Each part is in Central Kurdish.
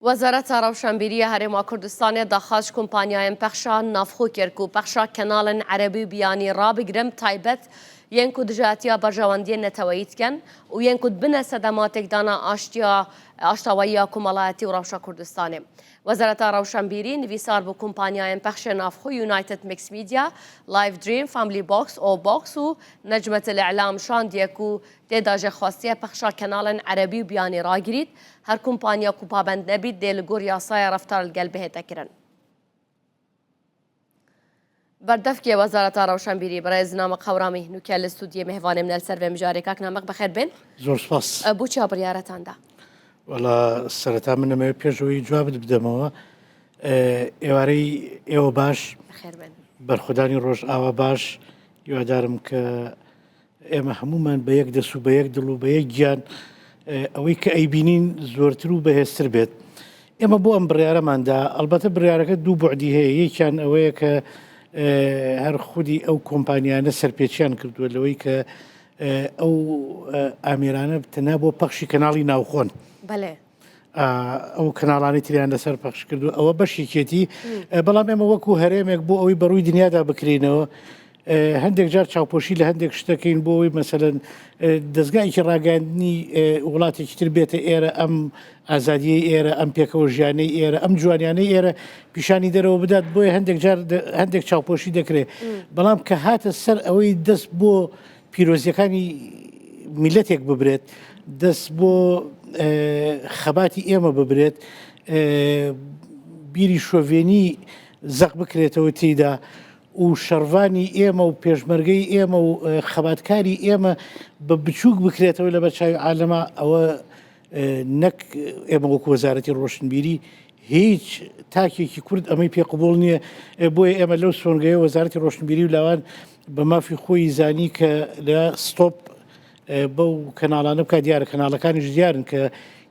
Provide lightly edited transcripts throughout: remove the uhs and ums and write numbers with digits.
Wezareta Rewşenbîrî ya Herêma Kurdistanê daxwaz ji kompanyayên pexşa navxwe kir ku pexşa kenalên erebî û biyanî rabigirin taybet yên ku dijayetiya berjewendiyên neteweyî dikin û yên ku dibine sedema têkdana aştiya aştawayî ya komelayetî û rewşa Kurdistanê. Wezareta Rewşenbîrî nivîsar bo kompanyayên pexşê navxwe United Mix Media, Live Dream, Family Box, O Box û Necmet El Îlam şandiye ku tê de jê xwestiye pexşa kenalên erebî û biyanî ragirît Her kompanya ku pabend nebît dê li gor yasaya reftar li gel bihête kirin. Berdevkê Wezareta Rewşenbîrî Birêz Namiq Hewramî nûke li stûdiyê mêvanê min e li ser vê mijarê. Kak Namiq bi xêr bên. Zor spas. Bo çi biryaretan da? Wela sereta min emê pêş wî cewab bidemەوە. ئێوارەی ئێوە باش. خێر بن. بەرخودانی ڕۆژئاوا باش. هیوادارم کە ئێمە هەموومان بە یەک دەست و بە یەک دڵ و بە یەک گیان ئەوەی کە ئەیبینین زۆرتر و بەهێزتر بێت. ئێمە بۆ ئەم بڕیارەماندا ئەلبەتە بڕیارەکە دوو بعدی هەیە یەکیان ئەوەیە کە هەر خودی ئەو کۆمپانیانە سەرپێچیان کردووە لەوەی کە ئەو ئامێرانە تەنها بۆ پەخشی کەناڵی ناوخۆن. بەلێ. ئەو کەناڵانی تریان لەسەر پەخش کردو ئەوە بەشێکێتی بەڵام ئێمە وەکو هەرێمێک بۆ ئەوەی بەڕووی دنیادا بکرینەوە هەندێک جار چاوپۆشی لە هەندێک شتەکەین بۆ ئەوەی مەسەلەن دەستگایکی ڕاگەاندنی وڵاتێکی تر بێتە ئێرە ئەم ئازادیی ئێرە ئەم پێکەوە ژیانەی ئێرە ئەم جوانیانەی ئێرە پیشانی دەرەوە بدات بۆیە هەندێک جار هەندێک چاوپۆشی دەکرێت بەڵام کە هاتە سەر ئەوەی دەست بۆ پیرۆزیەکانی میلەتێک ببرێت دەست بۆ خەباتی ئێمە ببرێت بیری شۆڤێنی زەق بکرێتەوە تێیدا و شەڕڤانی ئێمە و پێشمەرگەی ئێمە و خەباتکاری ئێمە بە بچووک بکرێتەوە لە بەرچاوی عالەما ئەوە نەک ئێمە وەکو وەزارەتی ڕۆشنبیری هیچ تاکێکی کورد ئەمەی پێ قبوڵ نییە بۆیە ئێمە لەو سۆنگەیە وەزارەتی ڕۆشنبیری و لاوان بە مافی خۆی زانی کە لە ستۆپ بەو کەناڵانە بکات دیارە کەناڵەکانیش دیارن کە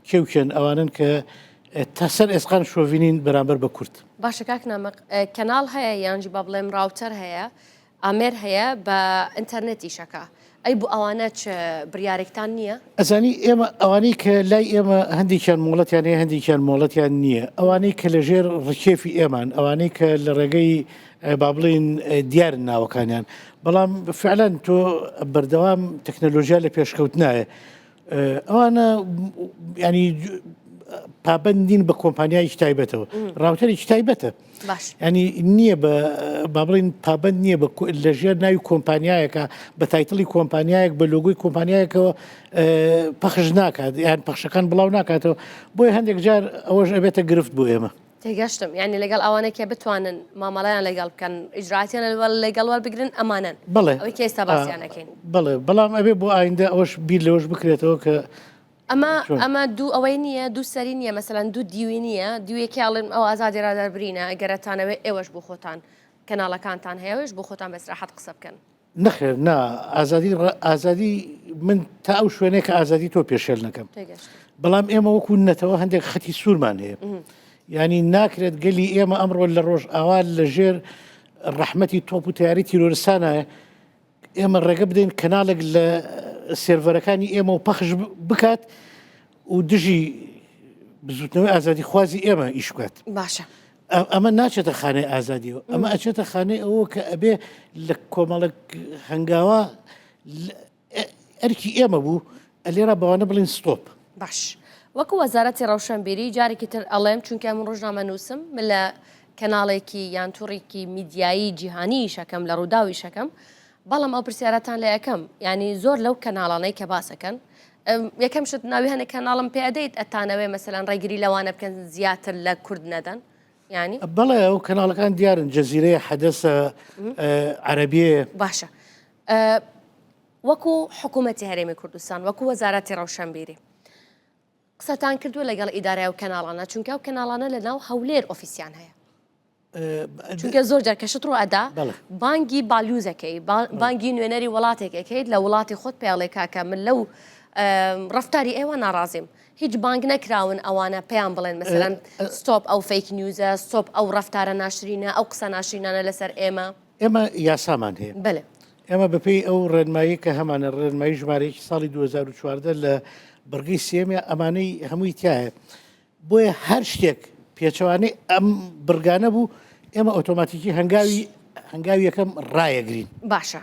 کێوکێن ئەوانن کە تا سەر ئێسقان شۆڤینین بەرامبەر بە کورد. باشە کاک نامق کەناڵ هەیە یانجی با بڵێم ڕاوتەر هەیە ئامێر هەیە بە ئینتەرنێت ئیشەکا ئەی بۆ ئەوانە چ بریارێکتان نییە؟ ئەزانی ئێمە ئەوانەی کە لای ئێمە هەندێکیان مۆڵەتیان هەیە هەندێکیان مۆڵەتیان نییە ئەوانەی کە لە ژێر ڕکێفی ئێمان ئەوانەی کە لە ڕێگەی با بڵێین دیارن ناوەکانیان بەڵام فعلەن تۆ بەردەوام تەکنەلۆژیا لە پێشکەوتنایە ئەوانە ینی پابند نین بە کۆمپانیایکی تایبەتەوە ڕاوتەرێکی تایبەتە ینی نییە بە با بڵین پابند نییە بە لە ژێر ناوی کۆمپانیایەکە بە title ی کۆمپانیایەک بە لۆگۆی کۆمپانیایەکەوە پەخش ناکات یان پەخشەکان بڵاو ناکاتەوە بۆیە هەندێک جار ئەوەش ئەبێتە گرفت بۆ ئێمە. تێگەشتم یانی لەگەڵ ئەوانەی کە بتوانن مامەڵەیان لەگەڵ بکەن ئیجراتیان لەگەڵ وەربگرن ئەمانەن بەڵێ ئەوەی کە ئێستا باسیان ئەکەین بەڵێ بەڵام ئەبێ بۆ ئایندە ئەوەش بیر لەوەش بکرێتەوە کە ئەمە ئەمە دوو ئەوەی نییە دوو سەری نییە مەسەلەن دوو دیوی نییە دیوێکی ئەڵێن ئەو ئازادی ڕادەربرینە ئەگەرەتانەوێ ئێوەش بۆ خۆتان کەناڵەکانتان هەیە ئەوێش بۆ خۆتان بە ئیسراحەت قسە بکەن. نەخێر نا ئازادی ئازادی من تا ئەو شوێنێک کە ئازادی تۆ پێشێل نەکەم بەڵام ئێمە وەکو نەتەوە هەندێک خەتی سوورمان هەیە ینی ناکرێت گەلی ئێمە ئەمڕۆ لە ڕۆژ ئاوا لە ژێر ڕەحمەتی تۆپ و تیاری تیرۆرستانە ئێمە ڕێگە بدەین کەناڵێک لە سێرڤەرەکانی ئێمە و پەخش بکات و دژی بزوتنەوەی ئازادی خوازی ئێمە ئیش بکات باشە ئەمە ناچێتە خانەی ئازادیەوە ئەمە ئەچێتە خانەی ئەوە کە ئەبێ لە کۆمەڵک هەنگاوە ئەرکی ئێمە بوو ئەلێرا بەوانە بڵین ستۆپ باش وەکو وەزارەتی ڕەوشەنبیری جارێکی تر ئەڵێم چونکە من ڕۆژنامە نووسم من لە کەناڵێکی یان توڕێکی میدیایی جیهانی ئیشەکەم لە ڕووداو ئیشەکەم بەڵام ئەو پرسیارەتان لێ ئەکەم یانی زۆر لەو کەناڵانەی کە باسەکەن یەکەم شت ناوی هەنێک کەناڵم پێ ئەدەیت ئەتانەوێ مەسەلەن ڕێگری لەوانە بکەن زیاتر لە کورد نەدەن یانی بەڵێ ئەو کەناڵەکان دیارن جەزیرەیە حەدەسە عەرەبیە باشە وەکو حکوومەتی هەرێمی کوردستان وەکو وەزارەتی ڕەوشەنبیری قسەتان کردووە لەگەڵ ئیدارای ئەو کەناڵانە چونکە ئەو کەناڵانە لە ناو هەولێر ئۆفیسیان هەیە چونکە زۆر جار کە شت ڕوو ئەدا بانگی بالیوزەکەی بانگی نوێنەری وڵاتێک ئەکەیت لە وڵاتی خۆت پێڵێ کاکە من لەو ڕفتاری ئێوە ناڕازیم هیچ بانگ نەکراون ئەوانە پێیان بڵێن مەسەلەن ستۆپ ئەو fake news ە ستۆپ ئەو ڕفتارە ناشرینە ئەو قسە ناشرینانە لەسەر ئێمە ئێمە یاسامان هەیە بەێ ئێمە بەپێی ئەو ڕێنمایی کە هەمانە ڕێنمایی ژمارەیەکی ساڵی 2014 لە بڕگەی سێمە ئەمانەی هەمووی تایە. بۆیە هەر شتێک پێچەوانەی ئەم بڕگانە بوو ئێمە ئۆتۆماتیکی هەنگاوی هەنگاوی یەکەم ڕایەگرین. باشە.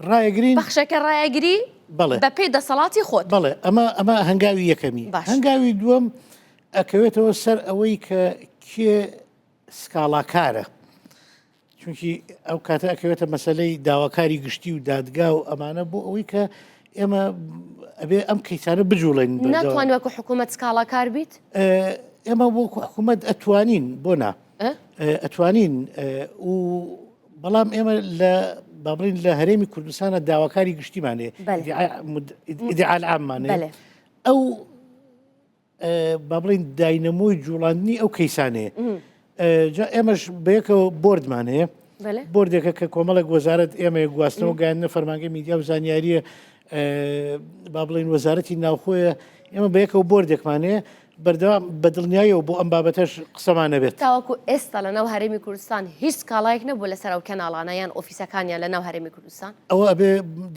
ڕایەگرین. پەخشەکە ڕایەگری بەڵێ. بە پێی دەسەڵاتی خۆت. بەڵێ ئەمە ئەمە هەنگاوی یەکەمی. باشە. هەنگاوی دووەم ئەکەوێتەوە سەر ئەوەی کە کێ سکاڵاکارە. چونکی ئەو کاتە ئەکەوێتە مەسەلەی داواکاری گشتی و دادگا و ئەمانە بۆ ئەوەی کە ئێمە ئەبێ ئەم کەیسانە بجوڵێن ناتوان وەکو حکوومەت سکاڵاکار بیت ئێمە وەکو حکوومەت ئەتوانین بۆ نا ئەتوانین و بەڵام ئێمە لە با بڵین لە هەرێمی کوردستانە داواکاری گشتیمانێ ئیدعا العاممانێ ئەو با بڵێین داینەمۆی جوڵاندنی ئەو کەیسانەیە جا ئێمەش بەیەکەوە بۆردمان هەیە بۆردێکە کە کۆمەڵێک وەزارەت ئێمە گواستنەوە گەیاندنە فەرمانگەی میدیا و زانیاریە با بڵێین وەزارەتی ناوخۆیە ئێمە بەیەکەوە بۆردێکمان هەیە بەردەوام بە دڵنیایەوە بۆ ئەم بابەتەش قسەمان نەبێت. تاوەکو ئێستا لەناو هەرێمی کوردستان هیچ سکاڵایەک نەبووە لەسەر ئەو کەناڵانە یان ئۆفیسەکانیان لەناو هەرێمی کوردستان؟ ئەوە ئەبێ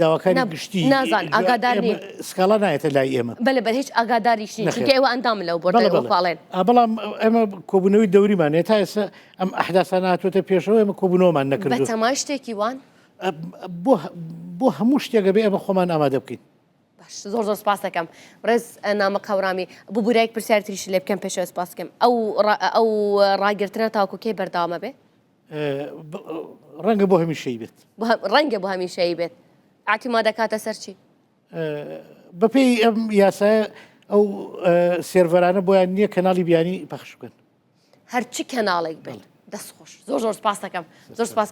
داواکاری گشتی نازان ئاگادار نین سکاڵا نایەتە لای ئێمە. بەلێ بەلێ هیچ ئاگاداریش نین چونکە ئێوە ئەندامن لەو بۆردە وەکو ئەڵێن. بەڵام ئێمە کۆبوونەوەی دەوریمان هەیە تا ئێستا ئەم ئەحداسانە هاتووەتە پێشەوە ئێمە کۆبوونەوەمان نەکردووە. بەتەمای شتێکی وان؟ بۆ هەموو شتێک ئەبێ ئێمە خۆمان ئامادە بکەین. باش زۆر زۆر سپاس دەکەم ڕێز نامە قەورامی ببورایک پرسیار تریش لێ بکەم پێشەوە سپاس بکەم ئەو ئەو ڕاگرتنە تاوەکو کەی بەردەوامە بێ؟ ڕەنگە بۆ هەمیشەی بێت ڕەنگە بۆ هەمیشەی بێت ئاعتیما دەکاتە سەر چی؟ بەپێی ئەم یاسایە ئەو سێرڤەرانە بۆیان نییە کەناڵی بیانی پەخش بکەن هەرچی کەناڵێک بێت دەست خۆش زۆر زۆر سپاس دەکەم زۆر سپاس.